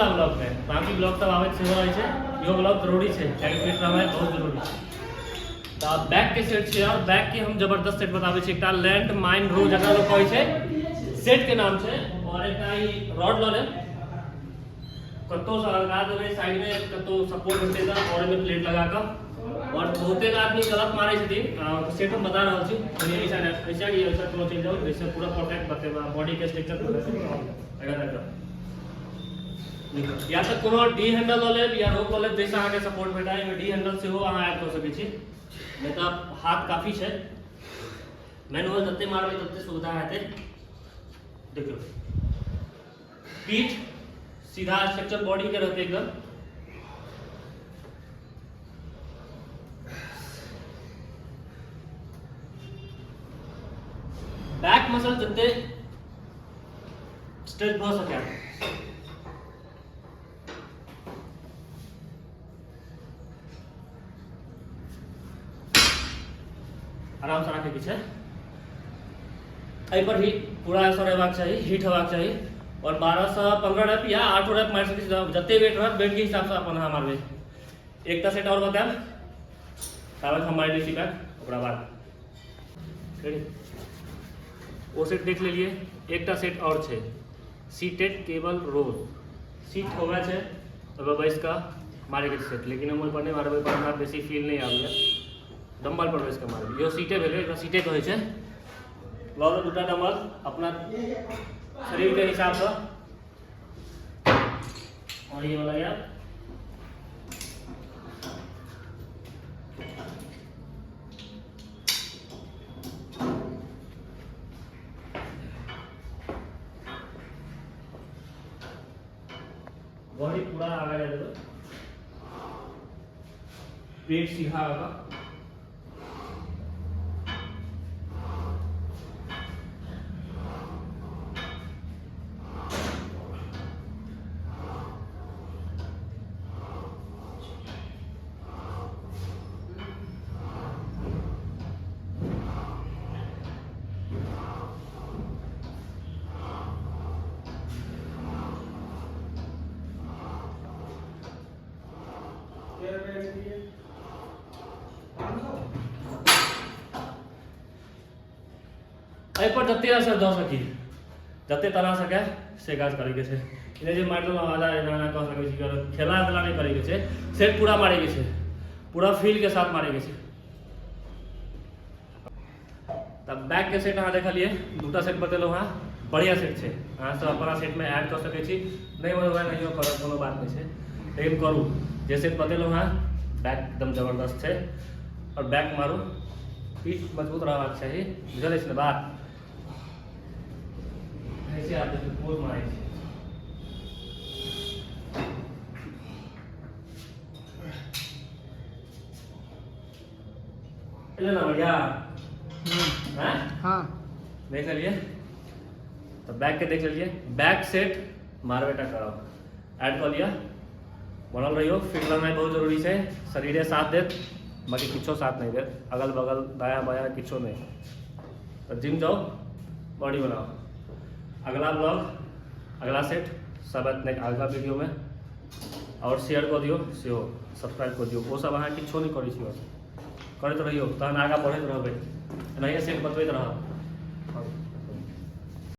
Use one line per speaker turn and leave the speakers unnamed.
Blog में बाकी blog सब आबैत सेहो रहै छै। इहो ब्लॉग जरूरी छै, कियाकि फिट रहनाइ बहुत जरूरी छै। तऽ बैक के सेट छै और बैक के हम जबरदस्त सेट बताबै छी। एकटा लैंड माइन रो जकरा लोक कहै छै, सेट के नाम छै। और एकटा ई रॉड लऽ लेब, कतौ से लगा देबै साइड में, कतौ सपोर्ट हेतै तऽ, और एहिमे प्लेट लगा कऽ। और बहुते आदमी गलत मारै छथिन। सेट हम बता रहल छी, कनि एहि साइड, एहि साइड, एहि साइड कोनो चलि जाउ, एहिसँ पूरा परफेक्ट बतेबै बॉडी के स्ट्रक्चर। या तऽ कोनो डी हैंडल लऽ लेब या रोप लऽ लेब, जाहिसँ अहाँके सपोर्ट भेटय। एहिमे डी हैंडल सेहो अहाँ ऐड कऽ सकै छी, नहि तऽ हाथ काफी छै। मैनुअल जते मारबै तते सुविधा हेतै। देखियौ, पीठ सीधा स्ट्रक्चर बॉडी के रहतै एकदम। बैक मसल जते स्ट्रेच भऽ सकै। आरामसँ राखैके छै। एहि पर ही पूरा असर हेबाक चाही, हीट हेबाक चाही। और 12 से 15 रैप या 8 रैप मारि सकै छी, जते वेट रहत, वेट के हिसाबसँ अपन अहाँ मारबै। एकटा सेट आओर बतायब, ताबत हम मारि लै छी बैक, ओकरा बाद रेडी। ओ सेट देख लेलियै, एकटा सेट आओर छै, सीटेड केबल रोज। सीट होवे छै, ओहिपर बैस कऽ मारैके सेट, लेकिन हम ओहिपर नहि मारबै, ओहिपर हमरा बेसी फील नहि आबैए। डम्बल पर बैस कऽ मारबै। इहो सीटे भेलै, एकरा सीटे कहै छै। लऽ लो दूटा डम्बल अपना शरीरके हिसाबसँ और ये वाला यार बॉडी पूरा आगा जा देबै, पेट सीधा आगा। एहि पर जते असर दऽ सकी, जते तना सकै, से काज करैके छै। ई जे मारि देलहुँ, आधा एना एना कऽ सकै छी, खेला तेला नहि करैके छै। सेट पूरा मारैके छै, पूरा फील के साथ मारैके छै। तब बैक के सेट अहाँ देखलियै, दूटा सेट बतेलहुँ हँ, बढ़िआँ सेट छै। अहाँ सब अपना सेटमे ऐड कऽ सकै छी, नहि मनोबा नहियो करब, कोनो बात नहि छै, लेकिन करू। जे सेट बतेलहुँ हँ, बैक एकदम जबरदस्त छै। आओर बैक मारू, पीठ मजबूत रहबाक चाही, बुझल अछि ने बात? ऐसे आप देखियौ, पोज मारै छै। एलै ने बढ़िया? हैं?
हाँ।
देख लेलियै तऽ बैक के देख लेलियै। बैक सेट मारबेटा करब, ऐड कऽ लिअ। बनल रहियौ, फिट रहनाइ बहुत जरूरी छै। शरीरे साथ देत, बाकी किछो साथ नहि देत, अगल बगल दायाँ बायाँ किछो नहि। तऽ जिम जाउ, बॉडी बनाउ। अगला ब्लॉग, अगला सेट सब अगला वीडियोमे। आओर शेयर कऽ दियौ सेहो, सब्सक्राइब कऽ दियौ। ओसब अहाँ किछो नहि करै छी, बस करैत रहियौ, तहन आगाँ बढ़ैत रहबै। एनाहिए सेट बतबैत रहब।